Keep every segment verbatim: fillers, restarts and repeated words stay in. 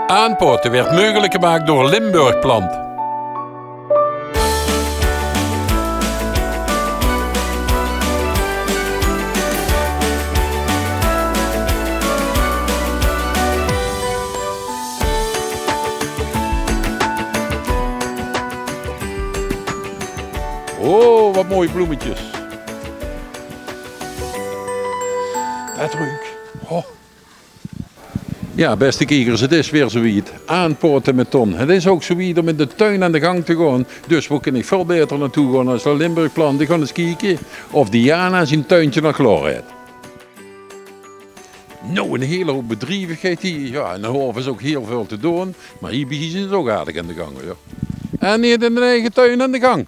Aanpaote weurt meugelik gemaak door Limburg Plant. Oh, wat mooi bloemetjes. Det ruuk. Oh. Jao, bèste kiekers, 't is weer zoe wied. Aanpaote mit Ton. 't Is ouch zoe wied óm in de tuin aan de gang te gaon. Dus wo kin ich väöl baeter nao toe gaon es nao Limburg Plant? Ich gaon ins kieke of Diana zien tuintje al klaor haet. Noe, 'n hiel hoop bedrievigheid hie. Jao, in de haove is ouch hiel väöl te doon. Mer hie bie zien ze ouch aardig aan de gang, jao. En neet in hun eige tuin aan de gang.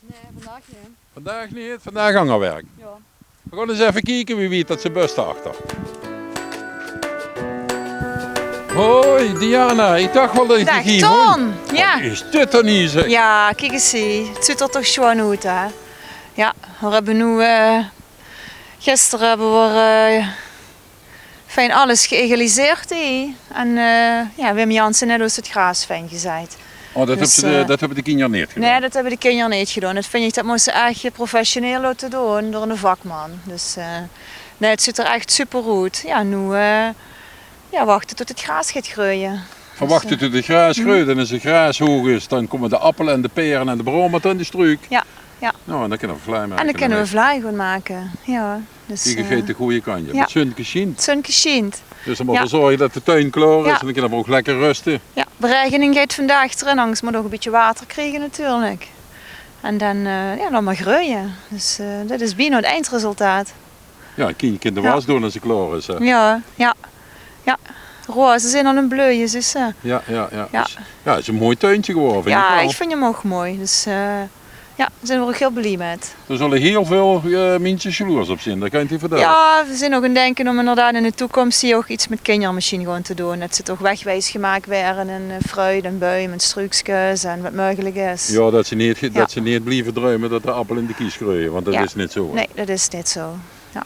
Nae, vandaag neet. Vandaag neet, vandaag anger werk. Jao. Veer gaon ins effe kieke wie wied det ze bös achter. Hoi, Diana, ich dach waal det ich dich hie vónj. Daag, Ton. Jao. Wat is dit dan hie, zeg? Jao, kiek ins hie. 't Zuut d'r toch sjoon oet, hè? Jao, veer höbbe noe, eh, gister höbbe veer, eh, fijn alles geëgaliseerd hie. En, eh, jao, Wim Jansen haet ós 't graas fijn gezajd. Oh, det höbbe de, det höbbe de kinjer neet gedaon? Nae, det höbbe de kinjer neet gedaon. Det vinj ich, det mós se ech professioneel laote doon door eine vakman. Dus, eh, nae, 't zuut d'r ech super oet. Jao, noe, eh, jao, wachte tot 't graas geit greuje. Wachte tot 't graas greujt. En es 't graas hoog is, dan kómme de appel en de pere en de brome in de struuk. Jao, jao. Noe, en dan kinne veer vlaai make. En dan kinne veer vlaai gaon make, jao. Dus, eh, geit de gooj kantj op. Jao. 't Zunke sjient. 't Zunke sjient. Dus dan mótte veer zörge det de tuin klaor is en dan kinne veer ouch lekker röste. Jao, beregening geit vandaag d'rin, angers mót ouch e bietje water kriege natuurlik. En dan, eh, jao, dan mer greuje. Dus, eh, det is bienao 't eindresultaat. Jao, dan kins se de was doon es 't klaor is, hè. Jao, jao. Jao, roze zeen al in bleuje, zuus se. Jao, jao, jao. Jao. Dus, jao, 't is e mooi tuintje gewore, vinj ich waal. Jao, ich vinj 'm ouch mooi. Dus, eh, Jao, dao zeen v'r ouch hiel blie mit. Dao zulle hiel väöl, eh, minse jaloers op zeen, det kan ich dich vertèlle. Jao, v'r zeen ouch aan 't dinke óm inderdaad in de toekóms hie ouch get mit kinjer mesjien gewoon te doon. Det ze toch wegwies gemaak waere en, eh, fruit en buim en struukskes en wat meugelik is. Jao, det ze neet ge-, det ze neet blieve druime det d'r appel in de kies greuje, want det is neet zoe, hè. Nae, det is neet zoe. Jao.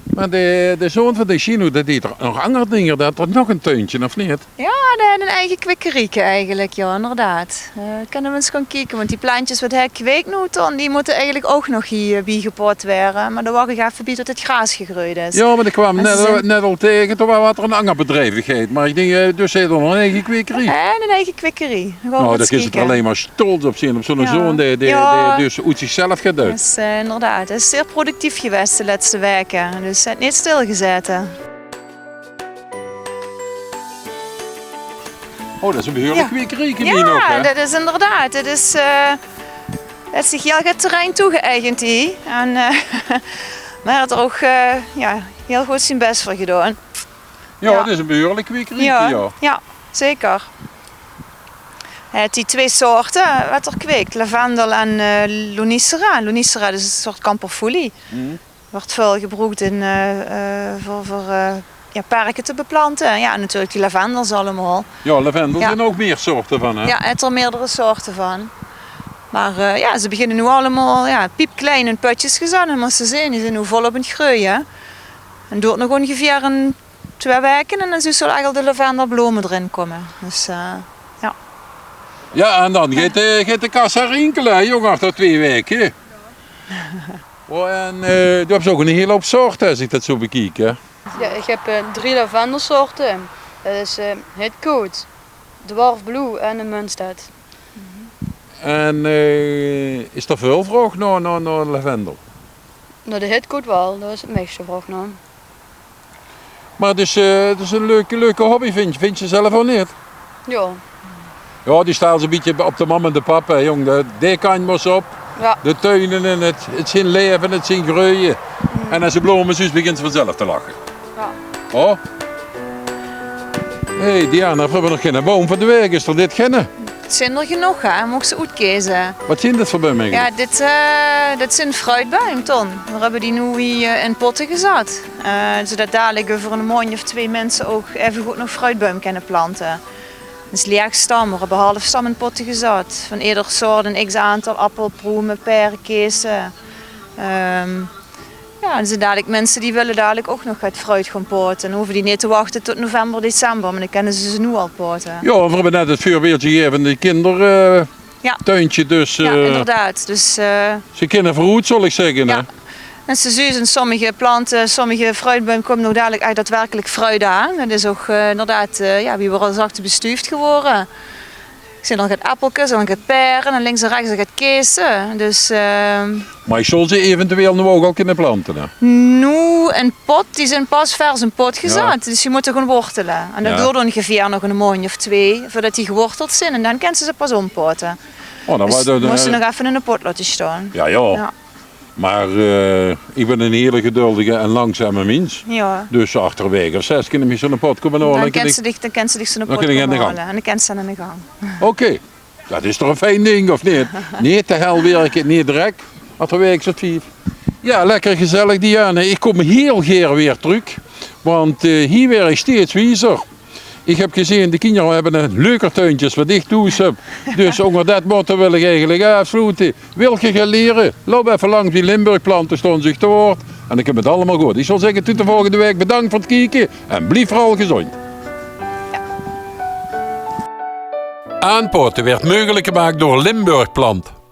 Mer de, de zoon van de Gino, dae deeg nog anger dinger, dae haw nog e tuintje, of neet? Jao, dae haet 'n eige kwekerieke eigelik, jao, inderdaad. Eh, kinne v'r ins gaon kieke, want die plentjes wat hae kweek noe, Ton, die mótte eigelik ouch nog hie, eh, biegepot waere. Mer dao wach ich effe bie tot 't graas gegreujd is. Jao, mer ich kwaam net, net al taenge, toen waas d'r 'n anger bedrievigheid. Mer ich dink, eh, dus hae haet nog 'n eige kwekerie. En 'n eige kwekerie. Noe, dao kins se toch allein mer stolt op zeen, op zoe'n zoon dae, dae, dae dus oet zichzelf geit oet. Dus, eh, inderdaad, hae is zeer productief gewaes de lètste waeke. Dus hae haet neet stilgezaete. Oh, det is 'n behuurlik kwekerie hie nog, hè? Jao, det is inderdaad. Dit is, eh, haet zich hiel get terrein toegeëigend hie. En, eh, mer hae haet d'r ouch, eh, jao, hiel good zien bès veur gedaon. Jao, 't is 'n behuurlik kwekerie, jao. Jao, zeker. Hae haet die twee soorte, eh, wat d'r kweek. Lavendel en, eh, lonicera. Lonicera, det is 'n soort kamperfoelie. Wuuert väöl gebroek in, eh, eh, veur, veur, eh, jao, perke te beplante. Jao, en natuurlik die lavendels allemaol. Jao, lavendel zeen ouch mieër soorte van, hè? Jao, hae haet d'r meerdere soorte van. Mer, eh, jao, ze beginne noe allemaol, jao, piepklein in pötjes gezat. En mós se zeen, die zeen noe volop aan 't greuje. En doert nog óngeveer 'n twee waeke en dan zuus se al eigelik de lavendelblome d'rin kómme. Dus, eh, jao. Jao, en dan geit de, geit de kassa rinkele, hè, jóng, achter twee waeke. Oh, en, eh, doe höbs ouch 'n hiel hoop soorte, es ich det zoe bekiek, hè? Jao, ich höb, eh, drie lavendelsoorte. Det is, eh, Hitcoat, Dwarf Blue en de Munstead. En, eh, is d'r väöl vraog nao, nao, nao lavendel? Nao de Hitcoat waal, dao is 't meiste vraog nao. Mer 't is, eh, 't is 'n leuke, leuke hobby, vinjs, vinjs se zelf ouch neet? Jao. Jao, die stèls se e bietje op de mam en de pap, hè, jóng. De, de kantj mós se op. Jao. De tuin in, 't, 't zeen laeve, 't zeen greuje. En es se blome zuus, begins se vanzelf te lache. Jao. Oh. Hé, Diana, veer höbbe nog geine boum van de waek. Is d'r dit geine? 't Zeen d'r genóg, hè. Moogs se oetkeze. Wat zeen dit veur buim eigelik? Jao, dit, eh, dit zeen fruitbuim, Ton. Veer höbbe die noe hie, eh, in potte gezat. Eh, zoetot dalik euver 'n maondj of twee minse ouch effe good nog fruitbuim kinne plante. Dus leeg stam, veer höbbe half stam in potte gezat. Van eder soort 'n x aantal: appel, proeme, pere, keze. Ehm, Jao, en d'r zeen dalik minse die wille dalik ouch nog get fruit gaon pote. Dan hove die neet te wachte tot november, december, mer dan kinne ze ze noe al pote. Jao, veer höbbe net 't veurbeeldje gegaeve van de kinder, eh, Jao. Tuintje, dus, Jao, eh, inderdaad. Dus, eh, ze kinne veuroet, zal ich zègke, hè? Jao. En ze zuus, sommige plante, sommige fruitbuim kómme nog dalik ech daadwerkelik fruit aan. Det is ouch, eh, inderdaad, eh, jao, wie veer al zagte, bestuuf gewore. Ich zeen nog get appelkes, nog get pere en links en rechs nog get kese. Dus, eh, Mer ich zal ze eventueel noe ouch al kinne plante, hè? Noe in pot, die zeen pas vers in pot gezat. Jao. Dus die mótte gewoon wortele. En det Jao. doert óngeveer nog ein maondj of twee veurdet die geworteld zeen. En dan kins se ze pas ómpote. Oh, dan Dus waor det, mós se eh, nog effe in de pot laote staon. Jao, jao. Jao. Mer, eh, ich bön ein hele geduldige en langzame mins. Jao. Dus achter ein waek of zes kin ich mit zo'n pot kómme haole. Dan kins se dich, dan kins se dich zo'n pot kómme haole. En dan kins se aan de gang. Oké. Det is toch ein fijn ding, of neet? Neet te hel wirke, neet drek. Achter ein waek of vief. Jao, lekker gezellig, Diane. Ich kóm hiel gaer weer trök, want, eh, hie waer ich steeds wiezer. Ich höb gezeen, de kinger höbbe ein leuker tuintje es waat ich thoes höb. Dus ónger det motto wil ich eigelik aafsloete. Wilt geer get liere? Loup effe langs bie Limburg Planten, staon ze uch te woord. En dan kump 't allemaol good. Ich zal zègke, tot de volgende waek. Bedank veur 't kieke en blief veural gezóndj. Aanpote waert meugelik gemaak door Limburg Plant.